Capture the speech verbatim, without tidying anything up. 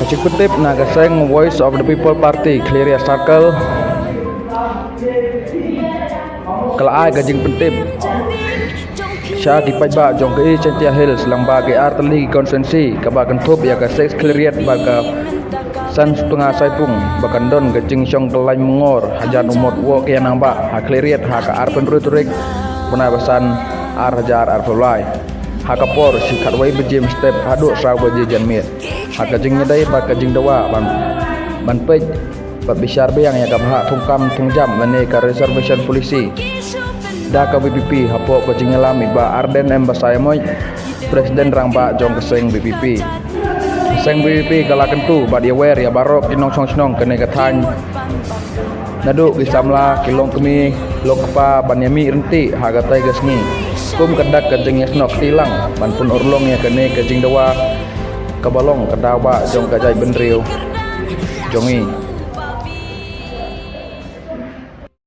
Jingpyntip na ka seng Voice of the People Party Khliehriat Circle ka la ai ka jingpyntip sha ki paidbah jong ka East Jaintia Hills lyngba ki artylli ki constituency kaba kynthup ïa ka Six Khliehriat bad ka San Sutnga Saipung ba kan don ka jingshong kyllain mungor hajan u mot woh kian nangbah ha Khliehriat ha ka arphew hynriew tarik u bnai ba san, ar hajar arphew lai, ha ka por shi khatwei baje mynstep haduh saw baje janmiet, ha ka jingïadei bad ka jingdawa ban ban peit bad bishar biang ïa ka bhah thungkam thungjam lane ka reservation policy da ka VPP. Hapoh ka jingïalam i Bah Ardent M Basaiawmoit, President Rangbah jong ka seng VPP, seng VPP ka la kyntu bad ïawer ïa baroh ki nongshong shnong kane ka thaiñ, naduh ki samla, ki longkmie, longkpa ban ïamih ryntih ha katei ka sngi kum ka dak ka jingïasnoh kti lang ban pynurlong ïa kane ka jingdawa kaba long ka daw bah jong ka jaitbynriew jong ngi.